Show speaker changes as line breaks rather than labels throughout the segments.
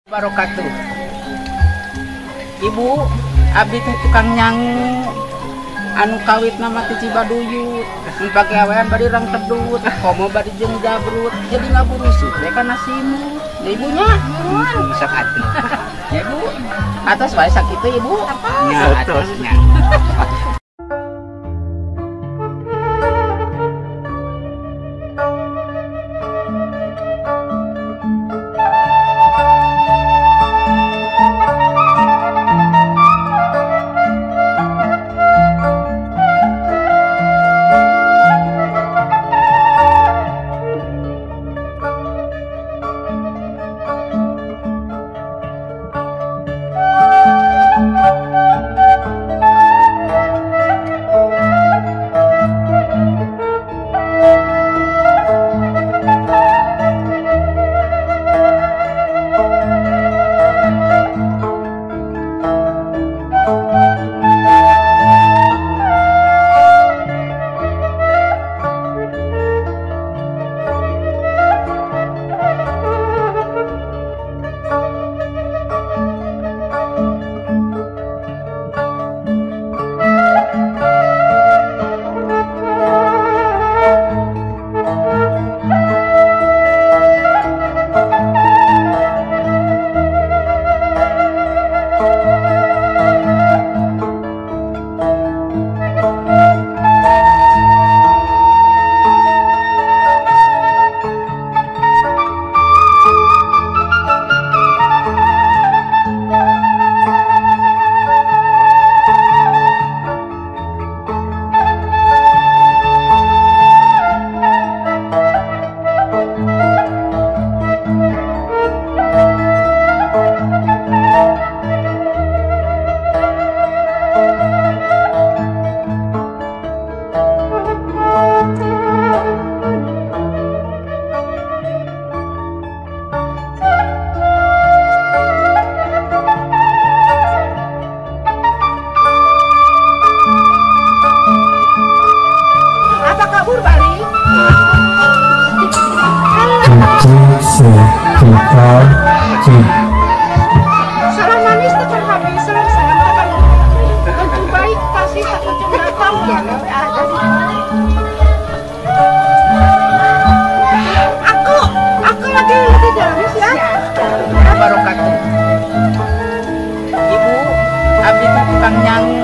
Barokatuh. Ibu, abdi teh tukang nyangu anu kawit nama ti Cibaduyut, mun pagawean bari rang tedut, komo bari jeung jabrut, jadi ngaburusut we kana simut. Ya ibunya, nuhun sok atuh. Ya ibu, atos wae sakitu ibu. Nya atos nya.
Salam manis takkan habis, salam sayang takkan kunjung baik, kasih tak kunjung datang. Aku lagi dalam ya.
Barokatuh. Ibu, abdi teh tukang nyangu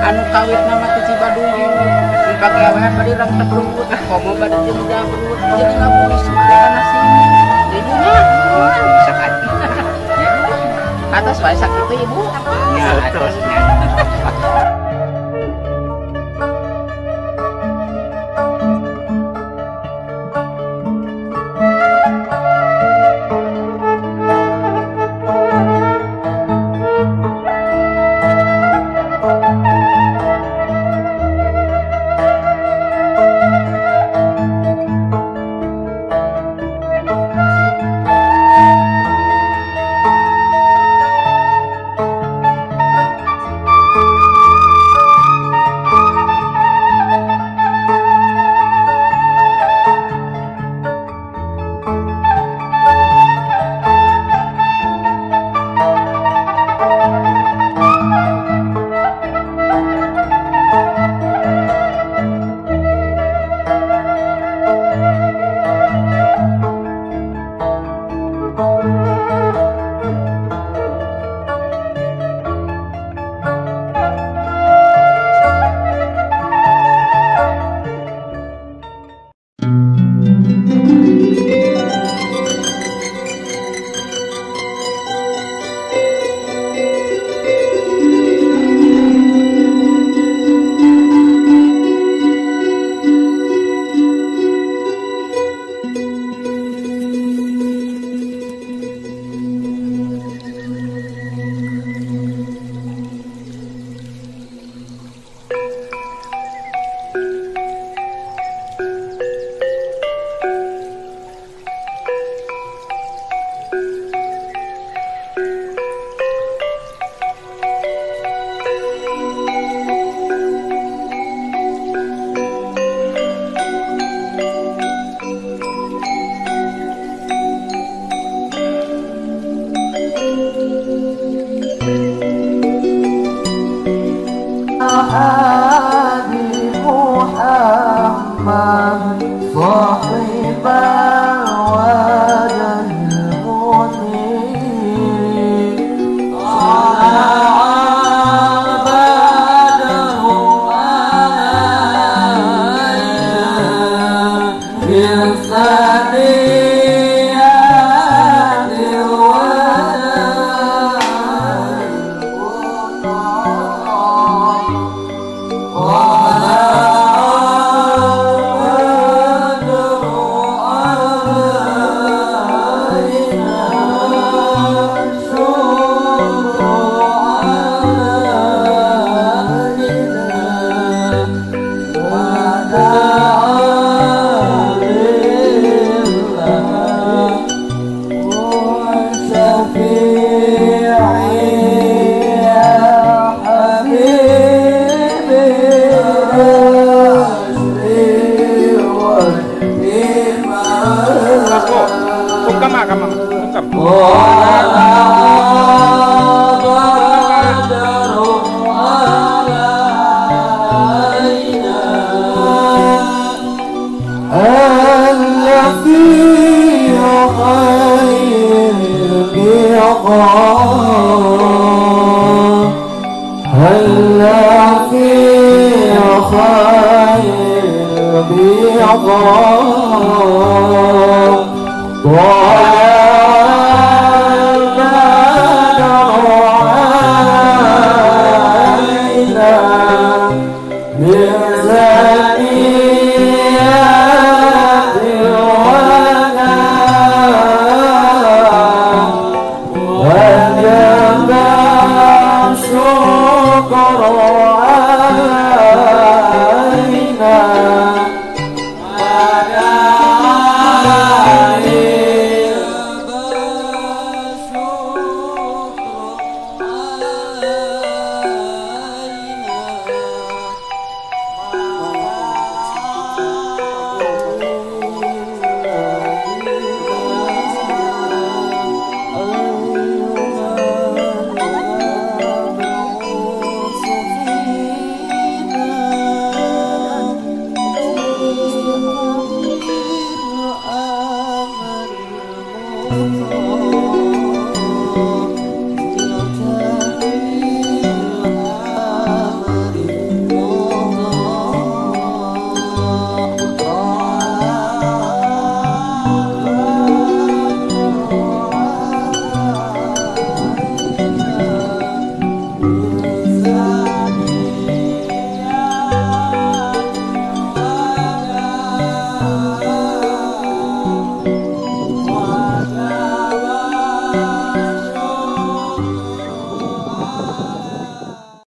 anu kawit nama ti Cibaduyut, mun pagawean bari rang tedut, komo bari jeung jabrut, jadi ngaburusut we kana simut. Ya ibunya, nuhun sok atuh. Ya ibu, atos wae sakitu ibu. Nya atos nya.
الهادي محمد صاحب الوجه المنير طلع البدر علينا من ثنيات الوداع طلع البدر علينا شكر علينا ودعا لله وشفيعي يا حبيبي أسري والإيمان
Sungkem ah, kamu. Sungkem.
طلع البدر علينا الذي غير بقاء هلا في خير بقاء طلع البدر علينا من ثنيات الوداع وجب الشكر